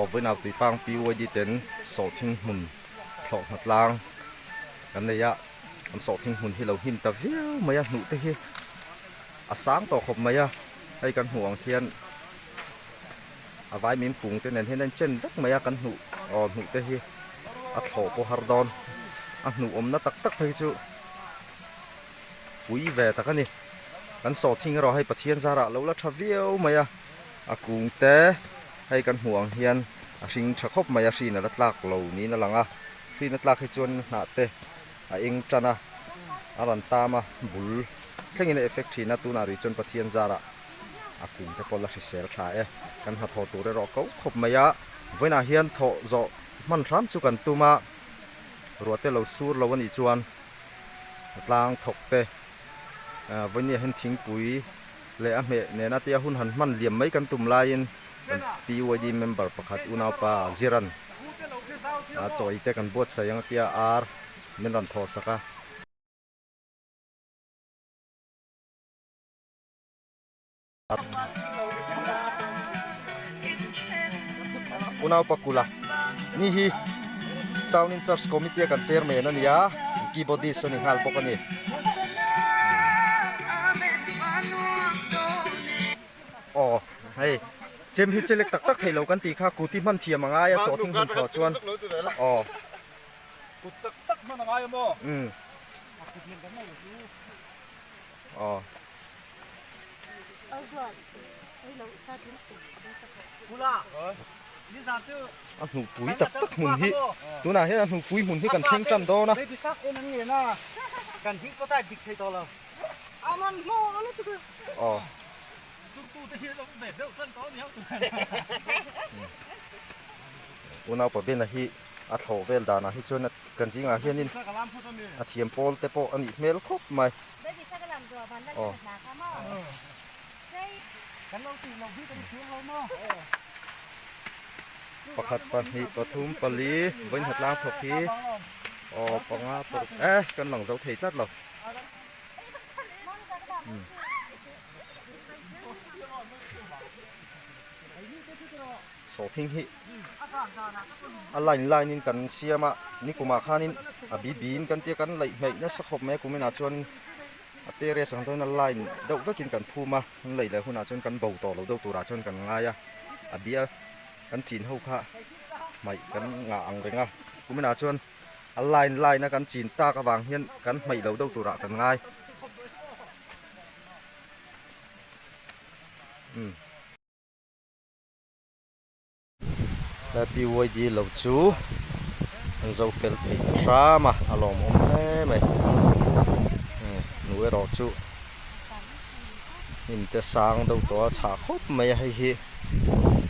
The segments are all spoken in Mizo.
Aw vawiinah Tuipang PYD ten sawhthing hmun thlawh hna tlang kan nei a, an sawhthing hmun hi lo hnim ta viau mai a, hnuh te hi a sang tawh khawp mai a, hei kan hmuh ang khian a vai min pung te nen hian a inchen vek mai a, kan hnuh aw hnuh te hi a thlawh pawh har dawn, a hnuh awmna tak tak phei chu pui ve tak a ni. Kan sawhthing erawh hei Pathian zarah a lo la tha viau mai a, a kung te hei kan hmuh ang hian a hring tha khawp mai a, hrin a la tlak lo niin a lang a, hrin a tlak hi chuan hnah te a eng tan a, a rawn tam a, bul thlengin a effect thin a, tunah rih chuan Pathian zarah a kung te pawh la hrisel tha e. Kan hnathawh tur erawh ko khawp mai a, vawiinah hian thawh zawh hman hram chu kan tum a, ruah te lo sur lo a nih chuan tlang thawk te vawinia hian thingpui leh a hmeh nena tia hun han hman liam mai kan tum laiin kan PYD member pakhat unaupa Ziran a chawi te kan buatsaih ang tia ar min rawn thaw sak a. Unaupa Kula ni hi Sound in Charge Committee a kan chairman a ni a, keyboardist a ni nghal bawk a ni. Aw hei chem hi chelek tak tak thei lo kan tih kha kuti hman thiam a ngai a sawhthing hmun thaw chuan aw. Kut tak tak hman a ngai a maw? Umm. Aw. A hnuhpui tak tak hmun hi tunah hian a hnuhpui hmun hi kan thleng tan dawn a. Aw. Unaupa Bena hi a thlawh vel danah hi chuan kan zingah hianin a thiam pawl te pawh a nih hmel khawp mai. Aw. Pakhat pahnih pathum pali vawiin tlang thawk hi aw panga paruk e kan lang zo thei tlat lo. Sawhthing hi a line line in kan siam a nikumah khanin a bi biin kan tia kan laih hmeih nasa khawp mai a kuminah chuan a terrace ang chuan a line deuh vekin kan phum a an laih leh hunah chuan kan bo tawh lo deuh turah chuan kan ngai a a bia kan chin ho kha hmaih kan ngah ang reng a kuminah chuan a line line a kan chin tak avang hian kan hmaih lo deuh turah kan ngai. Umm. He PYD lo chu an zo fel thei ta hram a, a lawmawm hle mai. Umm nu erawh chu hnim te sang deuh tawh a chhah khawp mai a, hei hi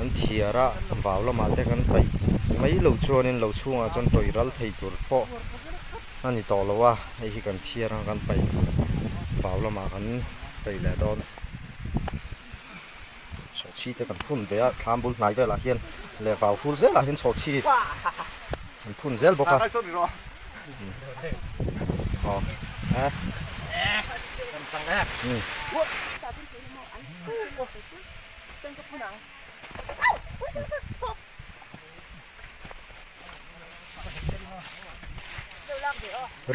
an thiar a vau lamah te kan paih mai lo chuanin lo chhungah chuan tawih ral thei tur pawh a ni tawh lo a, hei hi kan thiar ang kan paih vau lamah kan paih leh dawn. Chhawhchhi te kan phun ve a, thlam bul hnai velah hian leh vau hur zelah hian chhawhchhi an phun zel bawk a. Aw eh.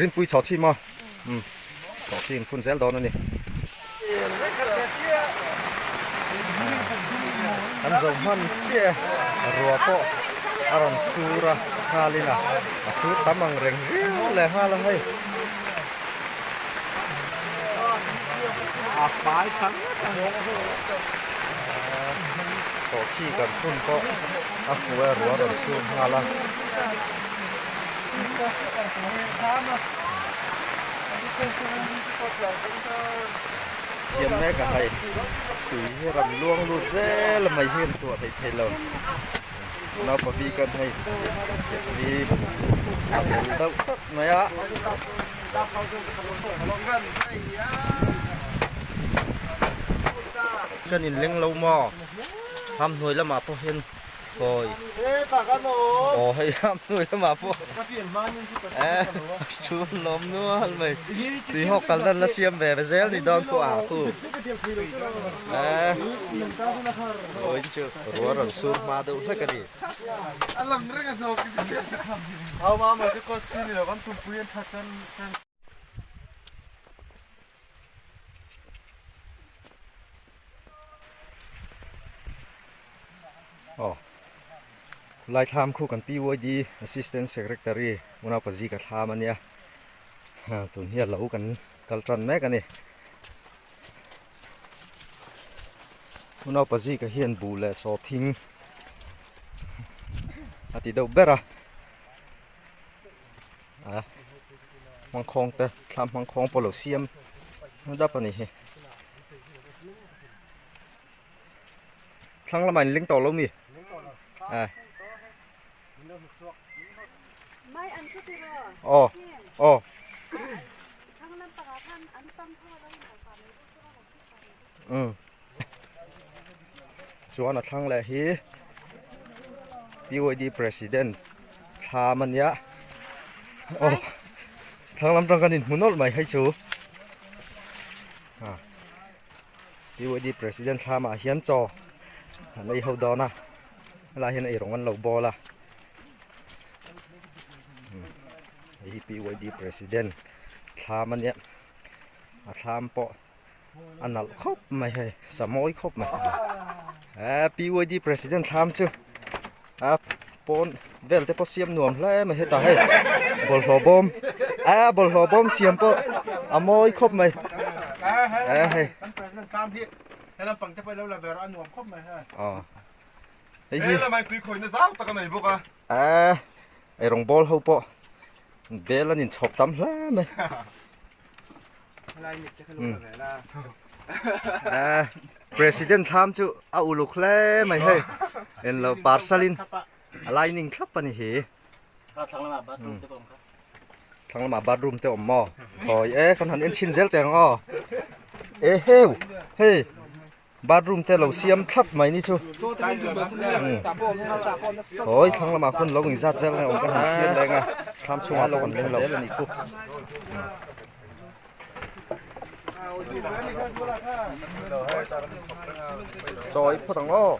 Rinpui chhawhchhi maw? Umm chhawhchhi in phun zel dawn a ni. An zo hman chiah e, ruah pawh a rawn sur a nghalin a, a sur tam ang reng riau leh nghal a hei. Chhawhchhi kan phun pawh a fuh e ruah a rawn sur nghal a. Thiam mek a hei tui hi rawn luang lut zel a mai hi an tuah theih thei lo naupa bik an hei hi a tel deuh chauh mai a. Chuan in leng lo maw? Ham hnuai lamah pawh hian kawi. Aw hei a hnuai lamah pawh thu an lawm nual mai. Tui hawk kal dan la siam ve ve zel ni dawn khu a khu. Aw in chu ruah rawn sur hma deuh hlek a ni. Aw khulai thlam khu kan PYD Assistant Secretary Unaupa Zika thlam a nia tun hi a lo kan kal tan mek a ni Unaupa Zika hian buh leh sawhthing a ti deuh ber a. a hmangkhawng te thlam hmangkhawng pawh lo siam dap a ni hi thlang lamah in ling tawh lo mi a aw aw um chuan a thlang leh hi PYD president thlam a nia aw thlang lam tang kan inhmu nawlh mai hei chu ah PYD president thlam ah hian chaw an ei ho dawn a helaiah hian eirawng an lo bawl a hei hi PYD president thlam a nia a thlam pawh a nalh khawp mai hei sa mawi khawp mai eh PYD president thlam chu a pawn vel te pawh siam nuam hle mai hetah hei bawlhhlawh bawm eh bawlhhlawh bawm siam pawh a mawi khawp mai eh hei aw hei hi eh eirawng bawl ho pawh bel an inchhawp tam hle mai. President thlam chu a uluk hle mai hei en lo parcel in a lining thlap a ni hi thlang lamah bathroom te awm maw khawi e kan han en chhin zel teh ang aw e heu hei Bathroom te lo siam thlap mai ni chu. Hawi thlang lamah khawn lo inzat vel nge awm ka han thlir leng a, thlam chhungah pawh kan leng lo a ni khu. Chawi phawt ang aw.